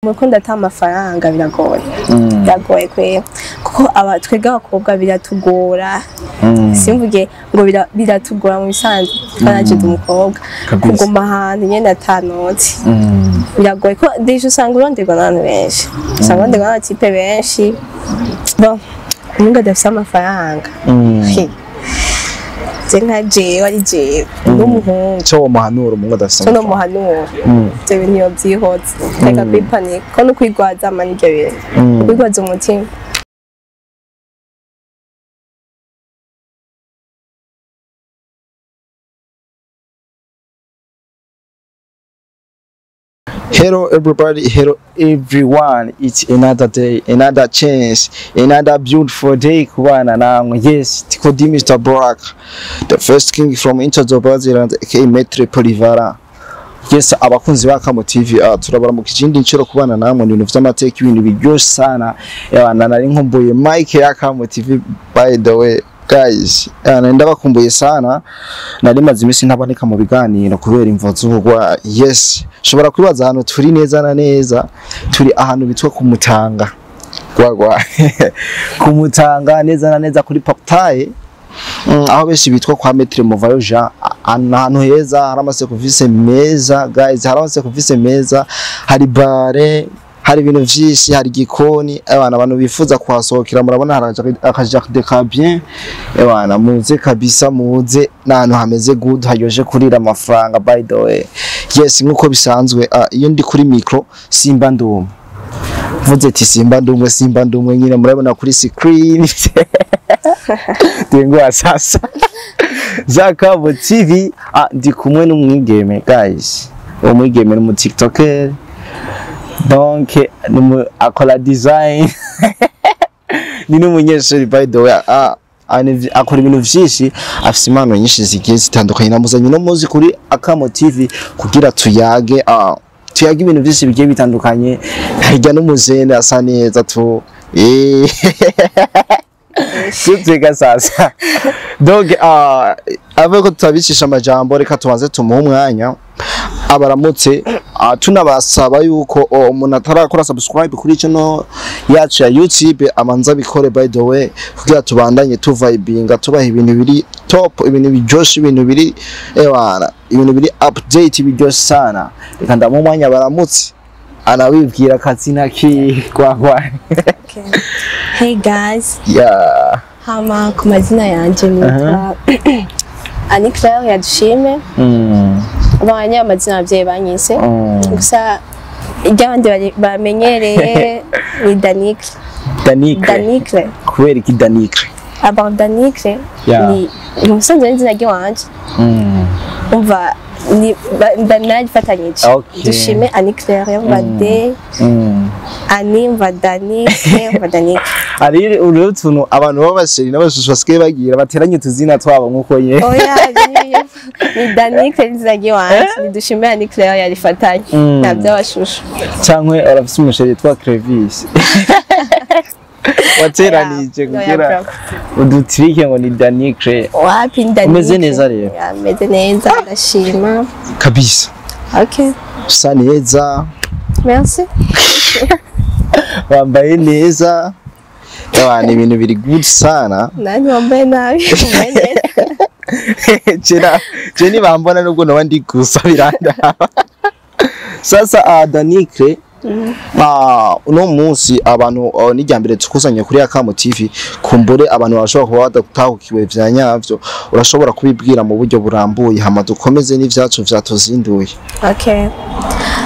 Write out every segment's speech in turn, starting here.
Mu ata amafaranga biragoye, biragoye kwera, kuko aba twebwe abakobwa biratugora. Simvuge ngo biratugora, mu bisanzwe twaraje umukobwa kuguma ahantu nyene atanoti biragoye, ko déjà usanga uronderwa n'abantu benshi, usanga uronderwa n'aba types benshi. Bon, umuhungu adafise amafaranga, je nka jewe, ari jewe n'umuhungu, Cyo womuhanura umuhungu adafise co amafaranga? Nomuhanura ivyo bintu yovyihoza, reka kwipanika, ko no kwigwaza ama nivyo bintu kwigwaza umutima. Hello everybody, hello everyone. It's another day, another chance, another beautiful day kubana namwe. Yes, Tikodi Mr. Black, the first king from Interzobaziland, aka Maître Polivara. Yes, abakunzi ba Kamo TV, turabara kindi nshuro kubana namwe, ni ibintu vy'amateka, ibintu biryoshe sana. Ebana, nari nkumbuye Mike ya Kamo TV, by the way. Guys, ndabakumbuye sana, nari maze iminsi ntaboneka mu biganiro kubera imvo z'ubugwayi. Yes, ushobora kwibaza ahantu turi neza na neza, turi ahantu bitwa ku Mutanga. Gwagwa. Ku Mutanga neza na neza kuri portail, aho benshi bitwa kwa Maître Muvayo Jean, ahantu heza, hari amaserivisi meza guys, hari amaserivisi meza, hari bar, hari ibintu vyinshi, hari igikoni. Abana, abantu bifuza kuhasohokera, murabona hari aka jardin ka bien. Ebana, muze kabisa, muze n'ahantu hameze good, haryoshe kurira amafaranga, by the way. Yes, nkuko bisanzwe, iyo ndi kuri micro simba ndumwe, mvuze ati simba ndumwe, simba ndumwe nyine, murabona kuri screen Tengo sasa za Kamo TV, ndi kumwe n'umwigeme guys. Uwo mwigeme ni umu TikToker, donc akora design, ni n'umunyeshuri by the way. Akora ibintu vyinshi, afise impano nyinshi zigiye zitandukanye. Namuzanye uno muzi kuri Akamo TV kugira tuyage, tuyage ibintu vyinshi bigiye bitandukanye. Hirya n'umuzene asa neza tu, tutega sasa. Donc ave ko tutabicisha amajambo, reka tubanze tumuhe umwanya abaramutse. Tunabasaba yuko umuntu atarakora subscribe kuri channel yacu ya YouTube amanza bikore, by the way, kugira tubandanye tuvibinga, tubaha ibintu biri top, ibintu biryoshe, ibintu biri ewana, ibintu biri update, biryoshe sana. Reka ndamuha umwanya baramutse, anabibwira akazina ki kwa kwa. Okay. Hey guys, Yeah. Hama ku mazina yanje nitwa Annie Claire Yadushime. Abanye amazina abavyeyi banyise. Gusa iry'abandi bamenyereye ni Danicle. Danikre? Danicle. Kubera iki Danikre? Aba Danicle ni umusanzu n'izina ry'iwanje. Umva ni narifatanyije. Dushime Annie Claire, umva D Annie, umva Dani, umva Danicle. Ari uriho utuntu abantu b'abasheri n'abashushu basigaye bagira, bateranye utuzina twabo nk'uko nye. Oya, ni Danicle n'izina ry'iwanje. Ni Dushime Annie Claire yarifatanye. Nta by'abashushu. Cyangwa urafise umusheri yitwa Crevis wateranije Oya, kugira bro. udutrike ngo ni Danikre? Wapi, ni Danicle. Umeze neza rero? Ya, meze neza, ndashima. Kabisa. Okay. Usa neza. Merci. Wambaye neza. Yawa, ni ibintu biri good sana. Nani wambaye nabi? Wambaye neza. Jena je nibambona nubwo noba ndi gusa birandaba. Sasa Danikre, uno munsi abantu, n'irya mbere tukusanye kuri Akamo TV, kumbure abantu barashobora kuba badatahukiwe vya nyavyo, urashobora kubibwira mu buryo burambuye, hama dukomeze n'ivyacu vyatuzinduye. Okay.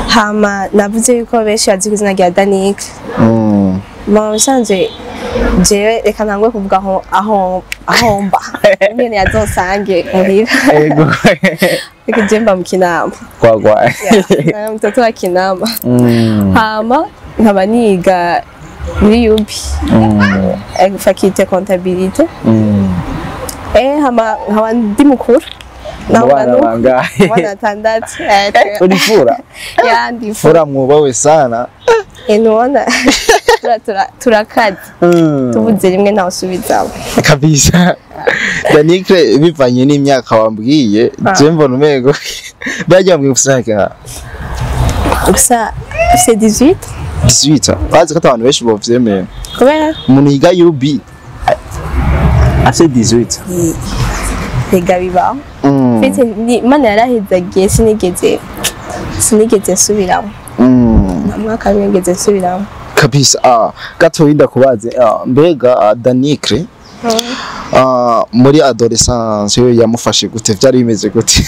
Hama navuze yuko benshi bazi ku izina rya Danicle. Mu bisanzwe jewe, reka ntangwe kuvuga aho mba. Nyene yazosange muhira. Ego. Reka je mba mu Kinama. Kwagwa. Yeah, mtoto wa Kinama. Hama nkaba niga muri UB. Faculté comptabilité. Hama nkaba ndi mukuru. Mu bana bangahe? Mu bana batandatu. Uri fura? Ya, ndi fura. Fura mwubawe sana. Nubona turakaze, tuvuze rimwe ntawe usubizamo. Kabisa. Danikre, bivanye n'imyaka wambwiye, je mbona umego bajya mbwiye usanga Gusa C'est 18. 18. Bazi ko ata abantu benshi bovyemera. Kubera? Umuntu yiga UB afise 18. Rega bibaho. Mfite Imana yarahezagiye, sinigeze nsubiramo. Nta mwaka nigeze nsubiramo. Kabisa. Gatoyi ndakubaze, mbega Danicre muri adolescence yo yamufashe gute? Vyari bimeze gute?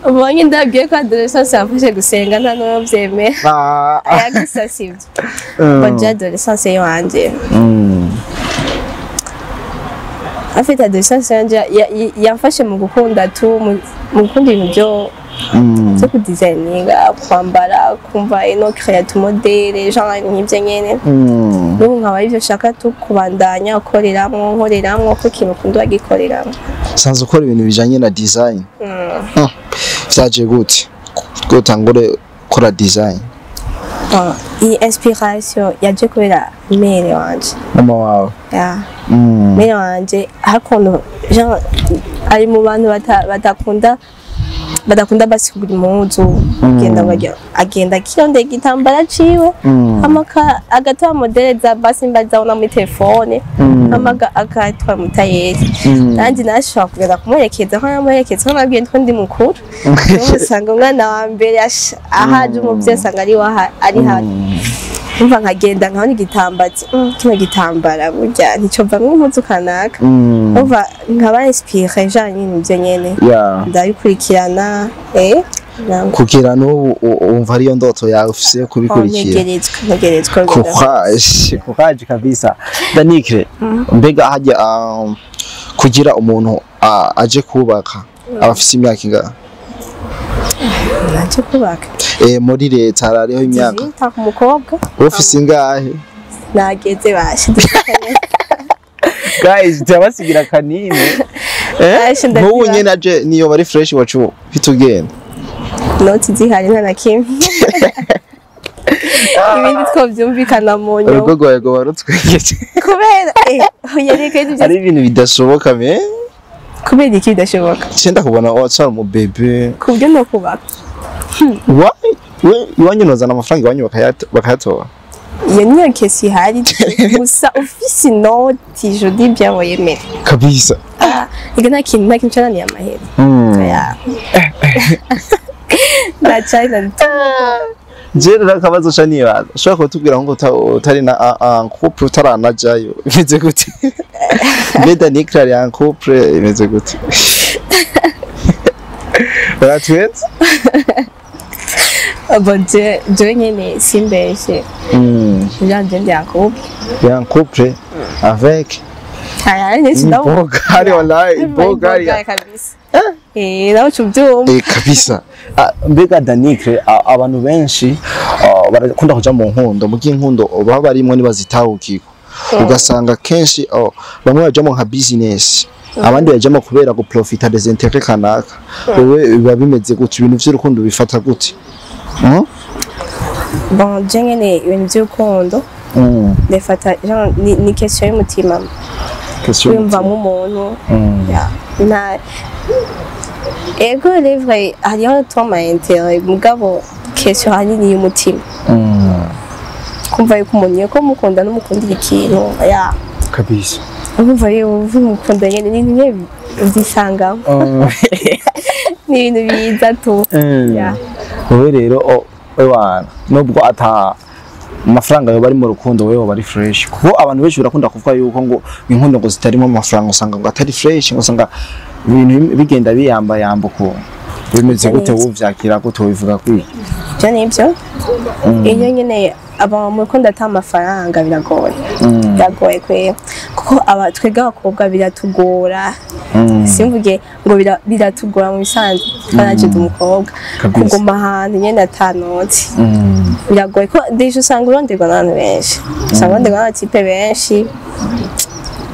Ubonye ndabwiye ko adolescence yamfashe gusenga, nta n'uwo byemera. Aya gusa sibyo. Baje adolescence yanje, afite adolescence yanje yamfashe mu gukunda tu, mu gukunda ibintu byo kudesigninga, kwambara, kumva ino créateur modèle, genre nk'ibyo nyene. N'ubu nkaba arivyo nshaka tu kubandanya ukoreramwo, nkoreramwo, ko ikintu ukunda wagikoreramo. Sanzwe ukora ibintu bijanye na design. Vyaje gute gutangure gukora design? Bon, iyi inspiration yaje kubera mère wanje. Mama wawe? Ya. Mère wanje hakuntu genre ari mu bantu badakunda basi kugura impuzu, agenda ngo agenda akirondera igitambara ciwe, hama agatora modèle za basi mba zabona muri telefone, hama akatwara mu tailleur. Nanjye nashobora kugenda kumuherekeza, ko namuherekeza, ko nabwiye ko ndi mukuru. N'ubu usanga umwana wa mbere ahaje umuvyeyi asanga ari ari hano. Umva, nkagenda nkabona igitambara, ati, kino gitambara burya nticovamwo impuzu kanaka." Umva, nkaba inspiré genre nyine ivyo nyene. Ndabikurikirana Kugira n'ubu wumva ariyo ndoto yawe ufise yo kubikurikira? Ntegerezwa kugenda. Courage, courage kabisa, Danicre. Mbega hajya kugira umuntu aje kubaka aba afise imyaka ingana? Naje kubaka? Muri leta hariho imyaka. Zita ku mukobwa. Ufise ingahe? Nageze bashe. Guys, turabasigira kanini. Bashe. N'ubu Ndaziba. nyene aje niyo bari fresh wacu bitugenda. Noti zihari, nta na kimwe, ibindi twovyumvikana mu nyuma. Urugo rwawe rwoba rutwegeje. Kubera oya, reka ibyo. Hari ibintu bidashoboka me. Kubera iki bidashoboka? Cenda kubona wacari mu bébé. Ku buryo no kubaka. Why? We iwanyu nozana amafaranga iwanyu bakayatora? Iyo niyo kesi ihari gusa, ufise inoti, je dis bien, wayemera. Kabisa. Ega nta kintu cananiye amahera. Ya. Ndacari. Je rero akabazo ca nibaza, ushobora kutubwira ngo utari na en couple, utaranajayo, imeze gute? Mbe Danicre ari en couple, imeze gute? Uratwenze. Bon, je nyene simbeshe. Je ndi en couple. En couple avec? Aya ni. Ibogari, wallahi ibogari. Kabisa. Nawe uca ubyumva. Kabisa. Mbega Danicre, abantu benshi barakunda kuja mu nkundo, mu bw'inkundo baba barimwo ntibazitahukirwa, ugasanga kenshi bamwe bajamo nka business, abandi bajamo kubera guprofita des intérêts kanaka. Wewe biba bimeze gute? Ibintu vy'urukundo bifata gute? Bon, je nyene ibintu by'urukundo ndafata genre ni question y'umutima. Question. Wiyumvamo umuntu. Ya, na ego rêve hariho toma intérêt, mugabo question hanini y'umutima. Kumva yuko umuntu ko mukunda n'umukundira ikintu, ya. Kabisa. Urumva rero umukunda nyene ni ibintu nyene vyisangamo, ni ibintu biza tu. Ya. Wowe rero ewana nubwo ata amafaranga yoba ari mu rukundo, wewe woba ari fresh, kuko abantu benshi barakunda kuvuga yuko ngo inkundo ngo zitarimo amafaranga usanga ngo atari fresh, ngo usanga ibintu bigenda biyamba yamba ukuntu. Bimeze gute? Wowe uvyakira gute? Wobivuga kwiki? Ivyo nivyo, iyo nyene aba mu rukundo ata amafaranga biragoye, biragoye kwera, kuko aba twebwe abakobwa biratugora. Simvuge ngo biratugora mu bisanzwe, twaraje ndi umukobwa. Kabisa. Kuguma ahantu nyene ata noti biragoye, ko déjà usanga uronderwa n'abantu benshi, usanga uronderwa n'aba types benshi.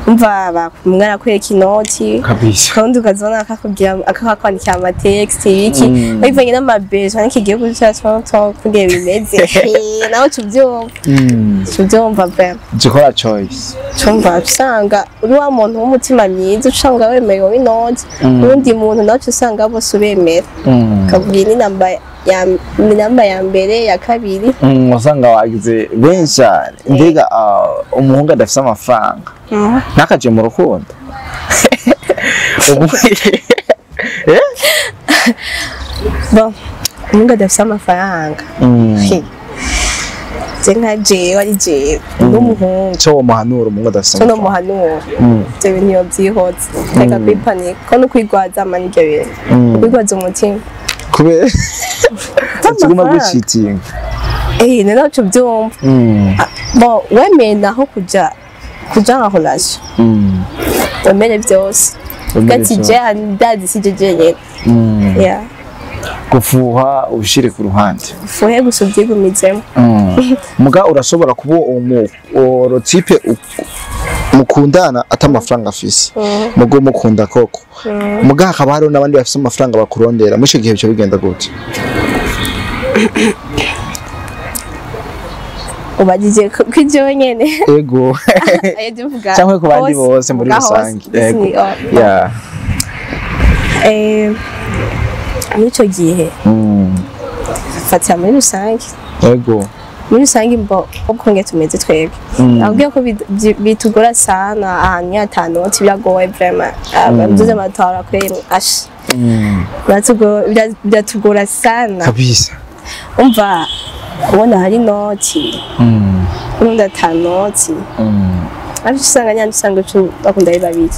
Umva, umwe arakwereka inoti, Kabisa. kandi ukazibona akakubwira, akakwandikira ama textes ibiki, bivanye n'amabezo n'iki gihugu cyacu kugira bimeze. Nawe tubyumva, tubyumva vraiment. Jikora choice. Cumva usanga uri wa muntu w'umutima mwiza, usanga wemerewe inoti, uwundi muntu nawe uca usanga bose ubemera, akakubwira n'inamba. ya namba ya mbere, ya kabiri. Wasanga wagize benshi cyane. Mbega umuhungu adafise amafaranga ntakaje mu rukundo? Eh? Bon, umuhungu adafise amafaranga, je nka jewe, ari jewe n'umuhungu, Cyo womuhanura umuhungu adafise co amafaranga? nomuhanura, ivyo bintu yovyihoza, reka kwipanika ko no kwigwaza amana ivyo bintu, kwigwaza umutima. Kubera tuguma Amafaranga. gucitinga. Eh, none uco vyumva. Bon, wemeye naho kuja nka relation, wemere vyose. Wemere Gati vyose. je ndazi si je jenyene. Yeah. Gufuha ubishire ku ruhande. Ufuhe gusa uvyigumizemo. Muga urashobora kuba uwo type mukundana ata amafaranga afise, mugo mukunda koko, muga hakaba hariho n'abandi bafise amafaranga bakurondera. Muri ico gihe bica bigenda gute? Ubajije ko jewe nyene? Ego. Ayo tuvuga Cyangwa ku bandi hose, bose muri mvuga hose. rusange. Ego. Disney, oh. Yeah. Muri ico gihe, fatira muri rusange, muri rusange mbo uko nge tumeze twebwe, nakubwiye ko bitugora sana ahantu iyo ata noti, biragoye vraiment. Mvuze amatora kweri ashi, biratugora sana. Kabisa. Umva, ubona hari noti, urundi ata noti, ariko usanga nyine usanga ico bakunda ari babiri.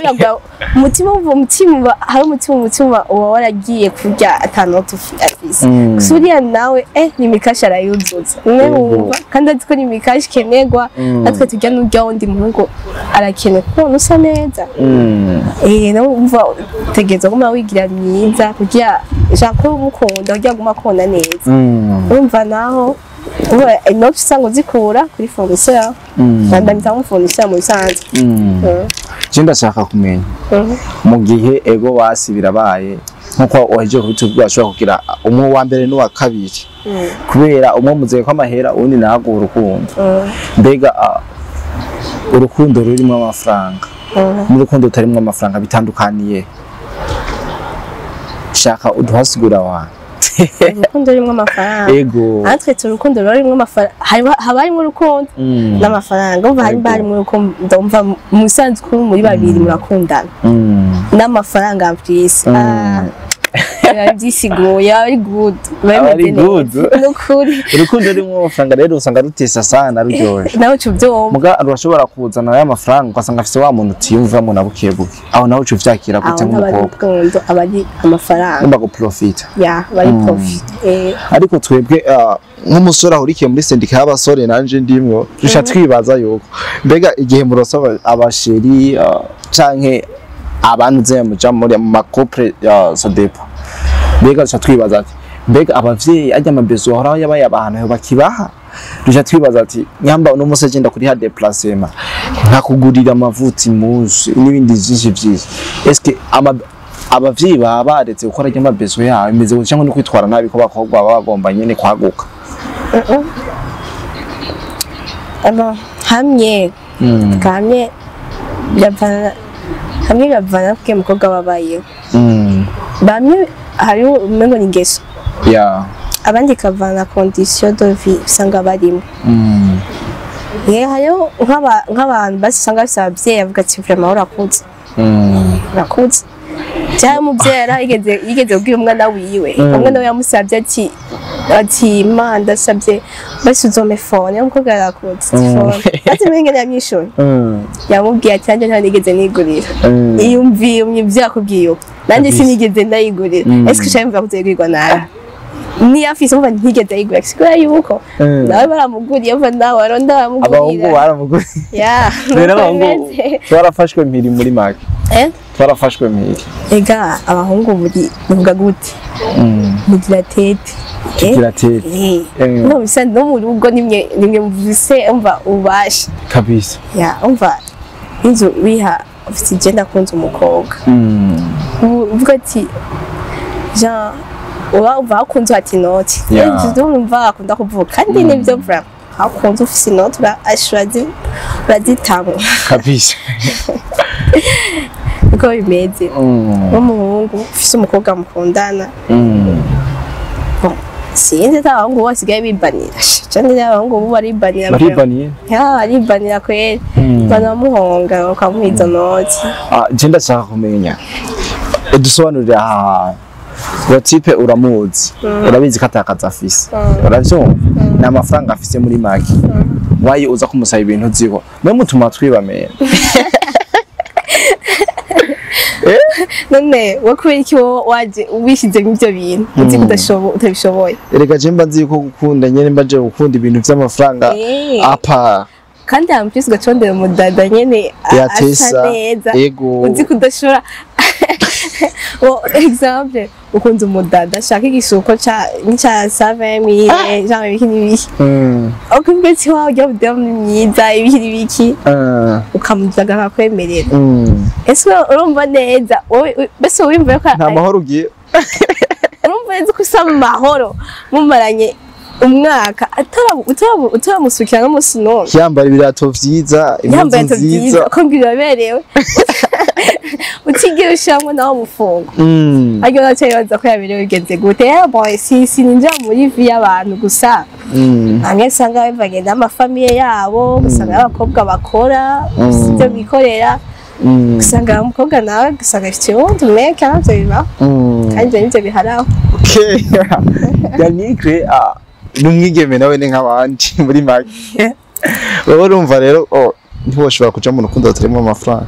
Urabona umutima, uva umutima hari umutima uba waragiye kurya ata noti afise. Gusa uriya nawe ni mikashi arayuzuza umwe. Wumva kandi azi ko ni mikashi ikenerwa. Natwe turya n'urya wundi muhungu arakenewe kuko ubona usa neza. Nawe wumva utegerezwa kuguma wigira myiza kugira ushaka ko umukunda, kugira aguma akubona neza. Urumva naho uba inoti usanga uzikura kuri fournisseur, ndamita nko fournisseur mu bisanzwe. Je ndashaka kumenya, mu gihe ego basi birabaye nkuko wahejeje kubitubwira, ashobora kugira umwe wa mbere n'uwa kabiri, kubera umwe muzeye ko amahera, uwundi nahaguha urukundo. Mbega urukundo rurimo amafaranga n'urukundo rutarimwo amafaranga bitandukaniye? Shaka uduhasigura wantu. Urukundo rurimo amafaranga? Ego. Natwe turi urukundo ruba amafaranga, haba harimo urukundo n'amafaranga. Umva, harimo urukundo, umva, mu bisanzwe muri babiri murakundana n'amafaranga mfise. Biba byisiguye, aba ari good, biba Aba ari bimeze neza. good. Nukuri. Urukundo rurimo amafaranga rero usanga rutesa sana, ruryoshye. Nawe uca ubyumva. Muga rurashobora kuzana ya mafaranga, ugasanga afise wa muntu utiyumvamo na buke buke. Aho nawe uca uvyakira Aho gute ntaba ari nk'umukobwa? urukundo, aba ari amafaranga. Ugomba guprofita. Ya, aba ari profit. Ariko twebwe nk'umusore ahurikiye muri sendika y'abasore nanje ndimwo, duca twibaza yuko mbega igihe muronse abachéri canke abantu ze muja muri mu macouple ya sodepa, mbega duca twibaza ati mbega abavyeyi arya amabezo bahora yabaye abantu bakibaha? Duca twibaza ati nyamba uno munsi agenda kuri ha déplacement, nkakugurira amavuta, impuzu n'ibindi vyinshi vyinshi, eske abavyeyi baba baretse gukora arya amabezo yawe imeze gutya, cyangwa no kwitwara nabi ko bakobwa baba bagomba nyene kwaguka? Aba, hamwe hamwe biravana, hamwe biravana kuko umukobwa babayeho. Bamwe hariho umengo ni ingeso, abandi ikavana condition de vie usanga barimo. Hariho nk'abantu basi usanga bafise abavyeyi avuga ati vraiment urakuze, urakuze. Cyangwa umuvyeyi yarigeze yigeze kubwira umwana wiwe, umwana we yamusavye ati ma, ndasabye basi uzome phone. Umukobwa yarakuze, phone ati mengene yamwishuye, yamubwiye ati nanjye nta nigeze nigurira. Iyumviye umwe yakubwiye uko nanjye sinigeze ndayigurira. Ese ushaka imva kuzoyigurirwa nawe niyo afise? Umva, ntigeze ayigura, sigura yuko nawe baramuguriye. Umva, nawe aronda Abahungu baramugurira. baramuguriye. Ya. Rero Nuko abahungu bimeze. twarafashwe mpiri muri make. Eh? Twarafashwe mpiri. Ega abahungu muri muvuga gute? Mugira tete. Tugira tete. No bisa no mu rugo nimwe muvise, umva, ubasha. Kabisa. Ya, umva, inzu wiha ufite igenda kunze umukobwa. Uvuga ati Jean uba uva hakunze ati inoti. Urumva akunda kuvuga kandi nibyo vraiment, hakunze ufise inoti urazitanga. Kabisa. Niko bimeze. Nk'umuhungu ufise umukobwa mukundana. Sinzi, ata abahungu basigaye bibanira cyane, abahungu ubu baribanira. Baribaniye. Ya, baribanira kweri, banamuhonga bakamuha izo noti. Ah, je ndashaka kumenya, udusobanurire aha hantu. Uwo type uramuzi, urabizi ko atakazi afise, uravyumva, ni amafaranga afise muri make. Wayi uza kumusaba ibintu uziho mwe mutuma twibamera. None we kubera iki wowe waje wishyize mu ibyo bintu uzi ko utabishoboye? Erega je mba nzi ko gukunda nyene, mba je gukunda ibintu vy'amafaranga apa. Kandi en plus ugacondera umudada nyene Yatesa. Asa neza. Ego. Uzi ko udashobora. Bon, exemple, ukunze umudada ashaka igisuko ca nk'ica 120 mille, genre ibiki n'ibiki, ukumva ati wawe ujya mudamu ni mwiza, ibiki n'ibiki, ukamuzaga akakwemerera. Ese urumva neza wowe, mbese wiyumva ko Nta mahoro ugiye. Urumva neza ko usaba amahoro mumaranye umwaka utaramusukira n'umunsi n'umwe? Yambara ibirato vyiza, impuzu Yambaye ibirato vyiza, nziza. Ukambwira uraberewe, utigera ushiramwo nawe umufungo. Ariko nacyo yibaza ko yaberewe bigenze gute? Bon, si sininjira muri vie y'abantu gusa. Bamwe usanga bivanye n'ama famille yabo, usanga abakobwa bakora ibyo bikorera, usanga umukobwa nawe usanga afite uwundi meke, navyo bibaho. Kandi ibyo nivyo biharaho. Okay. Yannick, ni umwigeme nawe, ni nk'abandi muri make. Wowe urumva rero, oh, ntiwoshobora kuja mu rukundo rutarimo amafaranga.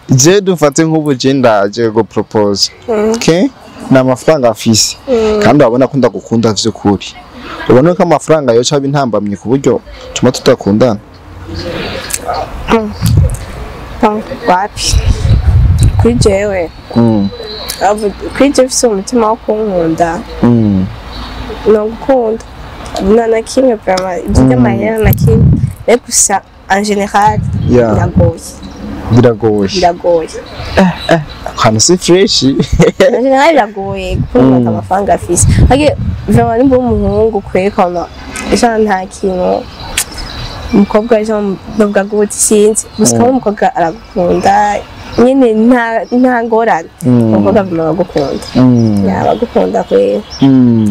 Je dufate nk'ubu je ndaje go propose. Okay? Ni amafaranga afise. Kandi urabona ko ndagukunda vy'ukuri. Ubona ko amafaranga yoca aba intambamyi ku buryo tuma tudakundana. Bon, wapi, kuri jewe kuri jewe ufise umutima wo kunkunda, no gukunda nta na kimwe vraiment, ibyo by'amahera na kimwe, mais gusa en général biragoye. Biragoye. Biragoye. Akantu si fresh. En général biragoye gukunda amafaranga afise. Ariko vraiment nimba uri umuhungu kwerekana ejo nta kintu umukobwa ejo bavuga gute, sinzi gusa ukabona umukobwa aragukunda nyine, nta ngorane. Umukobwa vraiment aragukunda, yaba agukunda kwera,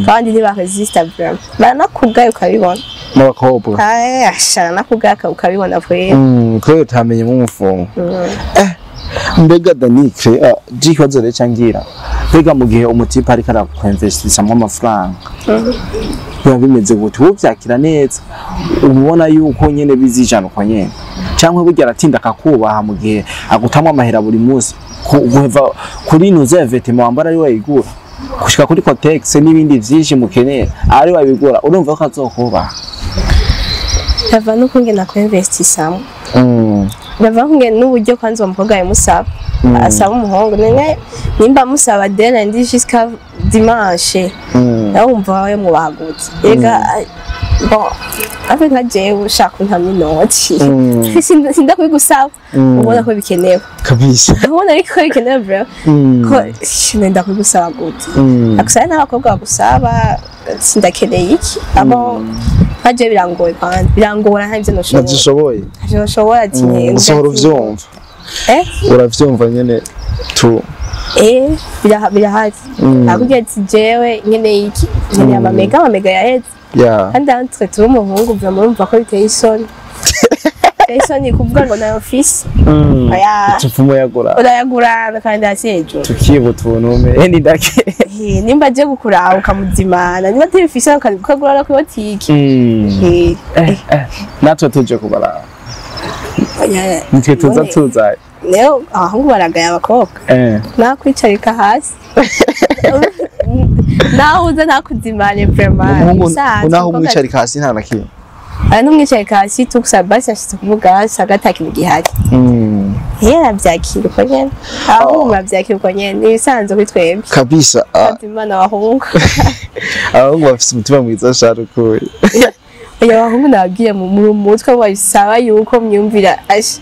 kandi ntibaresista vraiment, baranakugaye ukabibona. N'abakobwa. Baranakugaya ukabibona kwera. Kubera utamenyemo umufungo. Mbega Danikre, je ikibazo rero cangira, mbega mu gihe umu type ariko arakwinvestishamwo amafaranga biba bimeze gute? Wowe uvyakira neza, ubona yuko nyene bizijana uko nyene, canke burya aratinda akakubaha mu gihe agutamwo amahera buri munsi, kuva kuri nuze vêtement wambara ari wayigura, gushika kuri Kotex n'ibindi vyinshi mukenera ari wabigura, urumva ko azokubaha? Bava n'ukungene akwinvestisamo, bava n'ukungene n'uburyo kwanza uwo mukobwa yamusaba, asaba umuhungu. None nimba amusaba de lundi jusqu'à dimanche, nawe wumva wawe mwubaha gute? Erega bon, abe nka jewe ushaka untama inoti, sindakubigusaba, ubona ko bikenewe. Kabisa. Ubona ariko ko bikenewe bro, ko nenda kubigusaba gute? Akusaba n'abakobwa bagusaba sindakeneye iki abo, nka jewe birangoye kandi birangora, nta ivyo noshobora. Ntavyishoboye. Ntavyo noshobora ati Usohora uvyumva. Eh. Uravyumva nyene tu. Eh, birahari. Akubwira ati jewe nkeneye iki, nkeneye amamega, amamega yaheze. Kandi entre turi umuhungu vraiment, urumva ko biteye isoni, biteye isoni kuvuga ngo nayo mfise. Oya. Tupfumo yagura. Urayagurana kandi hasi hejuru. Tukiba utuntu me ni ndake. Eh, nimba aje kukuraba ukamuzimana, niba atabifise ukagura no kuri botike. Eh. Eh, eh, natwe tuje kubaraba. Oya. Nitwe tuza tuzaye. Rero abahungu baragaya abakobwa. Nakwicarika hasi naho uza nakuzimane vraiment. Umuhungu Ibisanzwe, naho umukobwa- umwicarika hasi nta na kimwe. Ari n'umwicarika hasi tugusa basi ashitse kuvuga hasi hagati nta kintu gihari. Iyo aravyakira uko nyene, abahungu muravyakira uko nyene, ni ibisanzwe kuri twebwe. Kabisa. Kazimana abahungu. Abahungu bafise umutima mwiza sharukuye. Oya, abahungu nababwiye mu mutwe babisaba yuko myumvira ashe.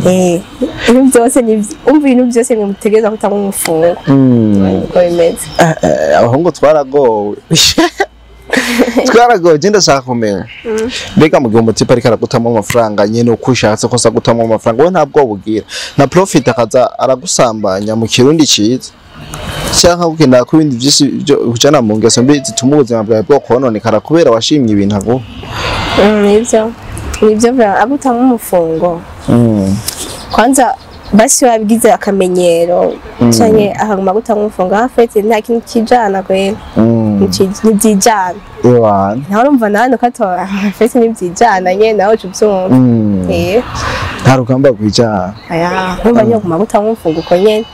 Eh, ibintu byose ni umva, ibintu byose mwe mutegereza kutanga umufungo. Uko bimeze. Abahungu twaragowe, twaragowe. Je ndashaka kumenya, mbega mu gihe umu type ariko aragutamo amafaranga nyene uko ushatse kose agutamo amafaranga, wowe ntabwo bugira na profit akaza aragusambanya mu Kirundi ciza? Cyangwa kugenda ku bindi byinshi byo kujana mu ngeso mbi zituma ubuzima bwawe bwo kononekara kubera washimye ibintu ago. Nivyo agutanga umufungo. Kwanza basi wabigize akamenyero canke akaguma gutanga umufungo hafete, nta kintu kijana kwera, ntivyijana. Ewana. Nawe urumva nawe ko afete ntivyijana nyene, nawe uca uvyumva. Nta rugamba rwijana. Aya, urumva nyine kuguma gutanga umufungo uko nyene.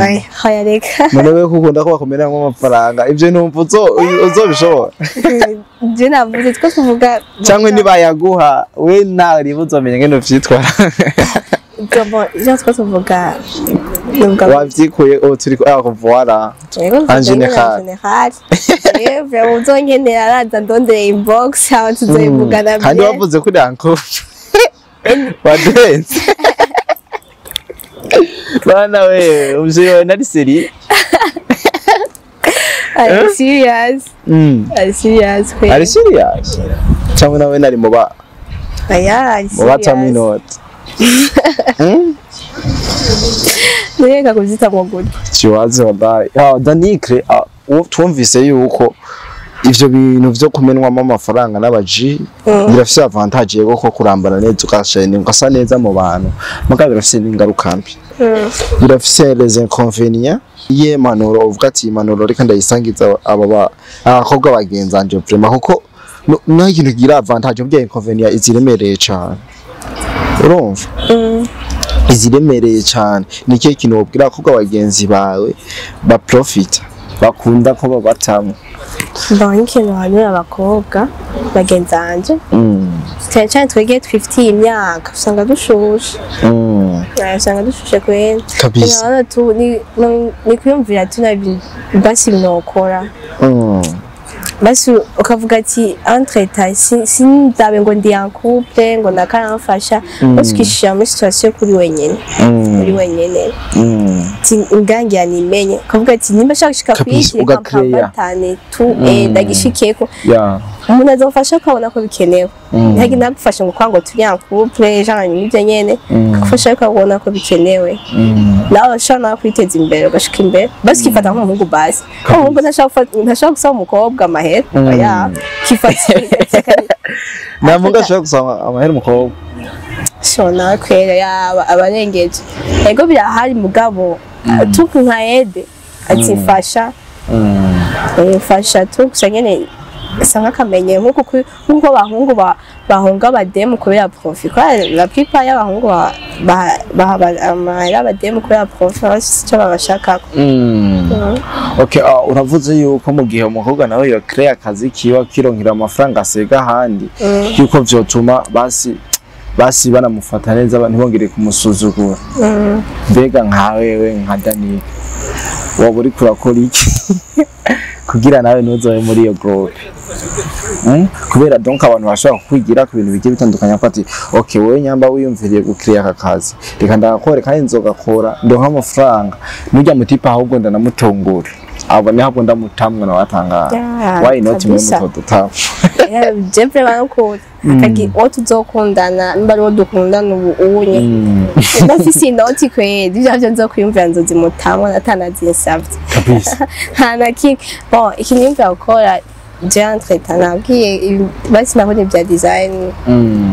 Ay, haya reka. None wewe ko ukunda ko bakumeramwo amafaranga, ivyo ntumva uzobishobora? Je navuze two tuvuga. Cyangwa nibayaguha we nta riba uzomenya ngene uvyitwara. Bon, je two tuvuga nuvuga. Wavyikuye ubu turi ah voilà. Yego. En général. En général. Eh, vraiment uzonkenera araza ndondere inbox aho tuzoyivugana. Kandi bien. wavuze kuri uncle wadenze bana we, umuvyeyi wawe nari seri? Ari serious. Ari serious kweli. Ari serious cyangwa nawe nari mu ba Aya, ari mu batama serious. inoti? Nireka kuvyita ngo gute. Kibazo wallahi. Ah, Danicre, ah, twumvise yuko ivyo bintu vyo kumenwamo amafaranga n'abaji birafise avantage, yego, ko kurambana neza, ugashayina, ugasa neza mu bantu, mugabo birafise n'ingaruka mbi, birafise les inconvénients. Iye manuro uvuga ati impanuro reka ndayisangiza aba abakobwa bagenzanje vraiment, kuko naho ikintu kigira avantage burya inconvénient iziremereye cane, urumva, iziremereye cane. Ni ikihe kintu wobwira abakobwa bagenzi bawe baprofita, bakunda ko babatamwo? Bon, ikintu hanura abakobwa bagenzi banje, cyane cyane twegeye twifitiye imyaka, usanga dushushe. Usanga dushushe kweli. Kabisa. Urabona tu ni kwiyumvira tu na basi binokora, basi ukavuga ati entre temps sindabe ngo ndi en couple ngo ndakaramfasha, basi ukishira muri situation kuri wenyene, uri wenyene, ati ngangira nimenye, ukavuga ati nimba nshaka gushika Kabisa, kuri iki, reka ugacreya. mpambatane tu, ndagishikeko, umuntu azofasha akabona ko bikenewe, ntagi nagufasha ngo kwa ngo turi en couple genre nibyo nyene, akagufasha ariko akabona ko bikenewe, nawe ushobora nawe kwiteza imbere ugashika imbere, basi ukifata nk'umuhungu, basi nk'umuhungu ntashobora gusaba umukobwa amahera, oya, ukifata. Nta muntu ashobora gusaba amahera umukobwa. Shona kwera yaba abarengeje, ego birahari, mugabo tuku nka aide ati fasha, fasha tu gusa nyene isa nk'akamenyero, nk'uko abahungu bahunga abademu kubera profit, kubera la plupart y'abahungu baha amahera abademu kubera profit, baba bafise ico babashakako. Okay, uravuze yuko mu gihe umukobwa nawe yokreye akazi kiwe akironkera amafaranga asega ahandi, yuko vyotuma basi banamufata neza, ntibongere kumusuzugura. Mbega nka wewe, nka Daniel, woba uriko urakora iki kugira nawe ntuzobe muri iyo groupe? Kubera donc abantu bashobora kukwigira ku bintu bigiye bitandukanye, ko ati okay, wowe nyamba wiyumviriye gukiriya aka kazi, reka ndagakore kandi nzogakora ndonka amafaranga, nujya mutipa ahubwo ndanamutungura abone, ahubwo ndamutamwe nawe atangara. Yeah, Why not mwe kabisa. mutodutama? Je vraiment ko akagi uwo tuzokundana, nimba ari uwo dukundana ubu unye, ndafise inoti kweli, ivyo vyo nzokwiyumvira nzozimutamwa atanazinsavye. Kabisa. Nta na kimwe. Bon, ikintu yumvira gukora je entre temps nabwiye basi naho ni bya design,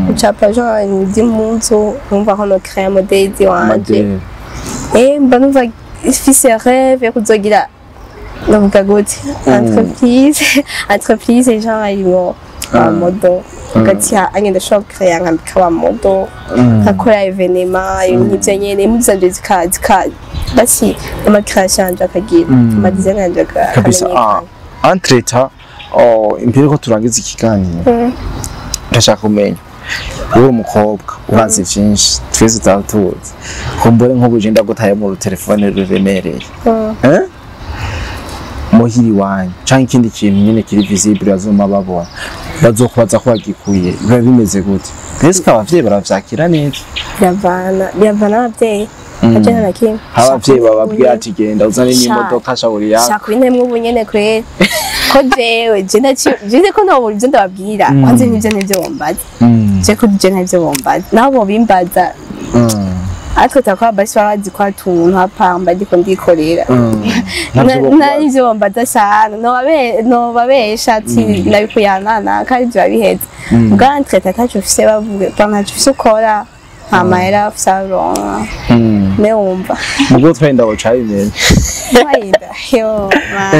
gucapa genre iby'impuzu, numva ko no créer modèle wanje. Modèle. Mba numva ifise rêve yo kuzogira, navuga gute, entreprise genre harimo abamodo, hagati anye ndashobora gucréa nkambika abamodo, nkakora événement, ibintu nk'ivyo nyene, impuzu zanje zika basi ama création yanje akagira, ama design yanje Kabisa. akamenyekana. Entre temps, oh, imbere ko turangiza ikiganiro, ndashaka kumenya, wowe umukobwa urazi vyinshi twese tutaba tuzi, kumbure nk'ubu je ndagutaye mu telefone ruremereye, eh, muhiri wanyu canke ikindi kintu nyene kiri visible bazoma babona, bazokubaza ko wagikuye, biba bimeze gute? Mbese abavyeyi baravyakira neza? Biravana n'abavyeyi, aje nta na kimwe. Abavyeyi bababwira ati genda uzane Sha. n'imodoka shawuri yawe. Shaka ubintemwe ubu nyene kweri, ko jewe je ndaci je ko ntobura ivyo ndababwira, kwanza nivyo bombaza, je ko je ntavyo bombaza, naho bobimbaza. Ariko takwa basi baba bazi ko atuntu hapamba ndiko ndikorera. Ntavyo bokubaza. N'ivyo bambaza sana nobabesha ati nabikuyanana kandi biba biheze bwa entre ataco ufise, bavuge ba ntaco ufise ukora, nta mahera ufise aronka. Me wumva Mugo twenda woca bimenye. Wayida yo mana,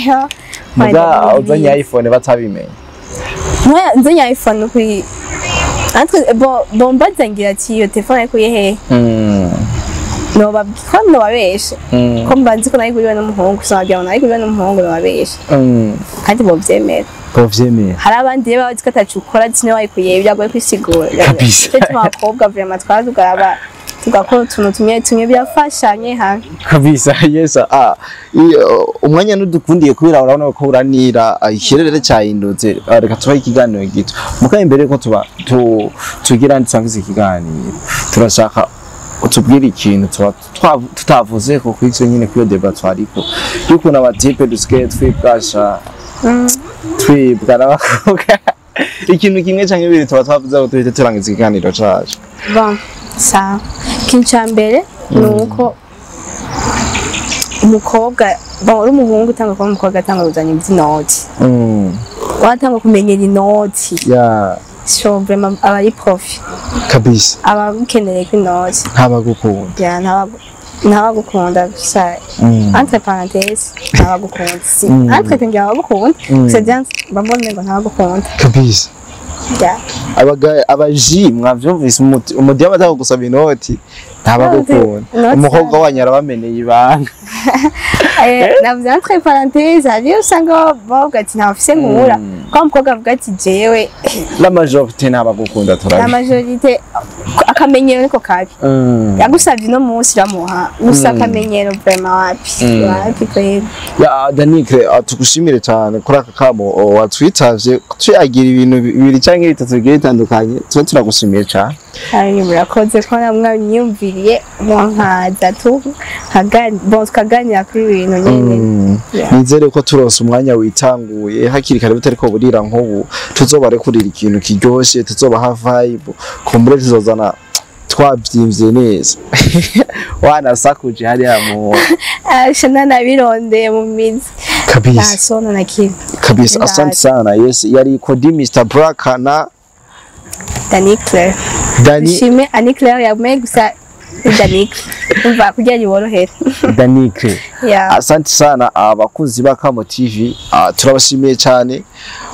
yo. Muga uzanye iPhone batabimenye. Moi nzanye iPhone kuri entre bon bon mbaza ngira ati iyo telefone ayikuye hehe? Nobabwira ko nobabesha ko mba nzi ko nayiguriwe n'umuhungu, sinababwira ngo nayiguriwe n'umuhungu, nobabesha kandi bovyemera. Bovyemera. Hari abandi rero bazi ko ataco ukora, ati niwe wayikuye, biragoye kwisigura. Kabisa. Cyo gituma abakobwa vraiment twaba tugaraba tugakora utuntu tumwe tumwe birafashanye hamwe. Kabisa, yes. Iyo umwanya nudukundiye kubera urabona ko uranira, ikirere cyahindutse. Reka tubahe ikiganiro gito muka imbere ko tuba tugira nsangize ikiganiro. Turashaka utubwire ikintu tuba tutavuze ko kuri icyo nyine, kuri iyo débat twariko y'ukuntu aba types dusigaye twibwasha, twibwa n'abakobwa. Ikintu kimwe canke bibiri tuba twavuze ko tuhite turangiza ikiganiro cacu. Bon, sawa, ikintu ca mbere ni uko umukobwa, bon, uri umuhungu utanga kuba umukobwa atanga kuzana iby'inoti, watanga kumenyera inoti, so vraiment aba ari profit. Aba agukeneye ko inoti. Ntabagukunda. Ya, ntabagukunda gusa, entre parenthèses ntabagukunda, si entre ngira abagukunda gusa bien mbona ngo ntabagukunda. Ya. Abaga abaji mwavyumvise, umudiyama ataka gusaba inoti ntabagukunda. Inoti. Umukobwa wanyu arabameneye ibanga. Navuze entre parenthèses, hariyo usanga bavuga ati ntawe ufise nkura kwa umukobwa avuga ati jewe. La majorité ntabagukunda. La turabi majorité, akamenyero niko kabi. Yagusavye uno munsi uramuha gusa, akamenyero vraiment wapi, wapi kweli. Ya Danikre, tugushimire cyane kuri aka kamo watwitavye tuyagira ibintu bibiri canke bitatu bigiye bitandukanye. Tuba turagushimiye cyane. Ari murakoze ko namwe mwanyumviriye munkaza tu bon tukaganira kuri ibintu nyene. Yeah. Nizere ko turonse umwanya witanguye hakiri kare butariko burira nk'ubu, tuzobarekurira ikintu kiryoshe, tuzobaha vibe, kumbure tuzozana twavyimvye neza wanasakuje hariya mu Asha nanabirondeye mu mizi. Kabisa. Nta sona na kimwe. Kabisa, asante sana. Yes, yari Kodi Mr Black na Dani Claire. Dani. Dushime Annie Claire yagumye gusa ni Dani Claire umva kugira biborohere. Danikre. Yeah. Asante sana abakunzi ba Kamo TV, turabashimiye cyane,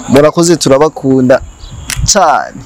murakoze, turabakunda cyane.